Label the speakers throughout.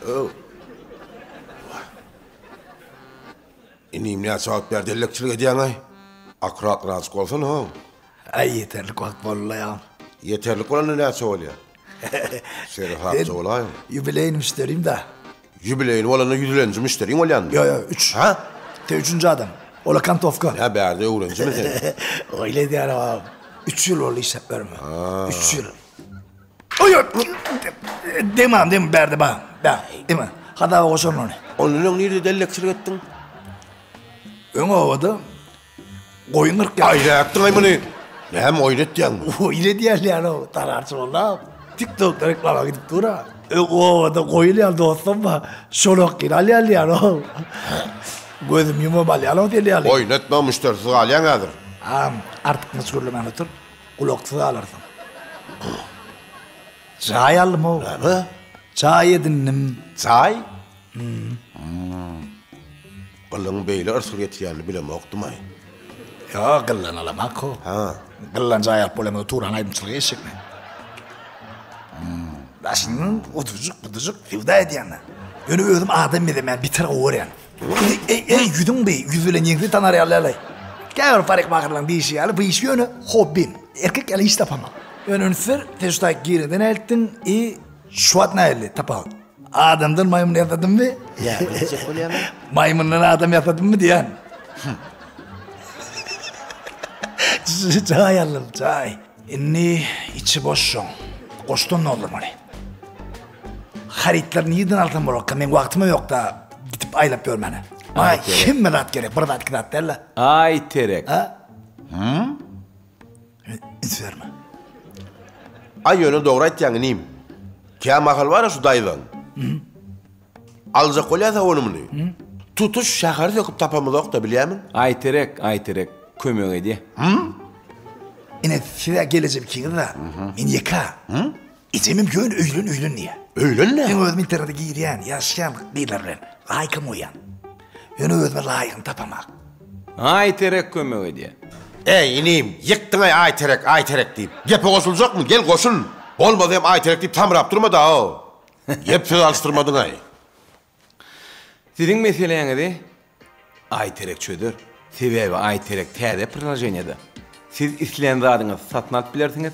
Speaker 1: Öw. Inim näçe wagt bäri dellekçilik edýäň-aý? Akkuratnyrazjyk bolsana-how.
Speaker 2: Aý, ýeterlik wagt boldy-la ýagyn.
Speaker 1: Ýeterlik bolanda näçe bolýar? Seresapja bolaýyň.
Speaker 2: Ýubileýni müşderim-dä.
Speaker 1: Ýubileýni bolanda ýüzlenji müşderiň bolýanmy?
Speaker 2: Ýok, ýok, üç.
Speaker 1: Hä?
Speaker 2: Sen üçünji adam. Ola kantowka.
Speaker 1: Nä bärde öwrenjimi sen?
Speaker 2: Oýle edýän agam. Üç ýyl boldy işläp ýörme. Üç ýyl. Oý, degme, degme, bärde ba. Bä, degme. Hasaba goşaryn ony.
Speaker 1: Ondan öň nirde dellekçilik etdiň?
Speaker 2: Öň obada goýun gyrkýar.
Speaker 1: Aý, nätdiň-aý muny? Näme oýun etýäňmi?
Speaker 2: Oýun edýän ýaly, tararçy boldy-a. TikTokda reklama gidip dur-a. Öň obada goýun ýaly dostum bar. Şolak ýyl alýan ýaly. Gözüm ýumam alýan-ow sen ýaly.
Speaker 1: Oýun etme, müşderisiz galýaň häzir.
Speaker 2: Agam, artykmaç gürlemän otur. Gulaksyz galarsyň. Jaý aldym-ow.
Speaker 1: Näme?
Speaker 2: Jaý edindim.
Speaker 1: Jaý? Gylyň beýle yrsgyl getirýänini bilemokdym-aý.
Speaker 2: Ýok, gyldan alamak-ow.
Speaker 1: Hä.
Speaker 2: Gyldan jaý alyp bolýamyzda Turan aýdymçylyga geçjekmi? Daşyndan gudujyk-budujyk söwda edýän-dä. Ýöne özüm adam bezemän biter gowy görýän. Eý, eý, ýüzüň bi, ýüz bilen ýeňse tanar ýaly-laý. Käbir parikmaherlaryň diýşi ýaly, bu iş ýöne hobbim. Erkek ýaly iş tapamok. Ýöne üns ber, sen şu taýyk girende näiltdiň i şu wagt näildi, tapawut. Adamdan maýmyn ýasadymmy?
Speaker 1: Ýa, diýjek bolýamy?
Speaker 2: Maýmyndan adam ýasadymmy diýýän. Jaý aldym, jaý. Indi içi boş şoň. Goşdan doldurmaly. Harytlary nirden alsam bolarka, meň wagtym ýok-da gidip aýlap ýörmäne. Maňa hemme zat gerek, bir zat, iki zat däl-de.
Speaker 3: Aýterek.
Speaker 2: A? Üns berme.
Speaker 1: Aý ýöne dogry aýtýaň inim. Kä mahal bar-a şu daýzaň. Aljak bolýa sawuny muny. Tutuş şäheri söküp tapamyzok-da bilýämiň?
Speaker 3: Aýterek, Aýterek kömek edýä.
Speaker 2: Ine siz-ä gelejek ikiňiz-ä. Men ýeke. Ejemem ýöne öýlen öýlen diýýär.
Speaker 1: Öýlen näme?
Speaker 2: Men özüm internete girýän, ýazyşýan gyzlar bilen. Laýkam goýýan. Ýöne özüme laýygyny tapamak.
Speaker 3: Aýterek kömek edýär.
Speaker 1: Eý, inim, ýykdyň-aý Aýterek, Aýterek diýip. Gepe goşuljakmy? Gel goşul. Bolmasa hem Aýterek diýip samrap durma-da-ow. Gep söz alyşdyrmadyň-aý.
Speaker 3: Siziň meseläňizi Aýterek çözer. Sebäbi Aýterek täze priloženiýada. Siz islän zadyňyzy satyn alyp bilersiňiz,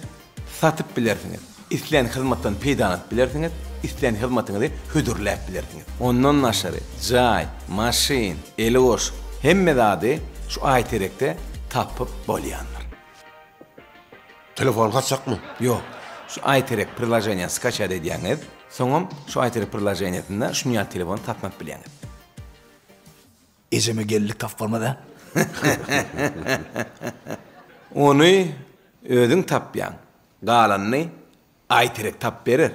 Speaker 3: satyp bilersiňiz, islän hyzmatdan peýdalanyp bilersiňiz, islän hyzmatyňyzy hödürläp bilersiňiz. Ondan daşary jaý, maşyn, eli boş hemme zady şu Aýterekde tapyp bolýandyr.
Speaker 1: Telefony satsakmy?
Speaker 3: Ýok. Şu Aýterek priloženiýany skaçat edýäňiz, soňam şu Aýterek priloženiýasynda şuny ýaly telefony satyn alyp bilýäňiz.
Speaker 2: Ejeme gelinlik tapyp bolmaz-a?
Speaker 3: Ony özüň tapýaň. Galanyny Aýterek tapyp berer.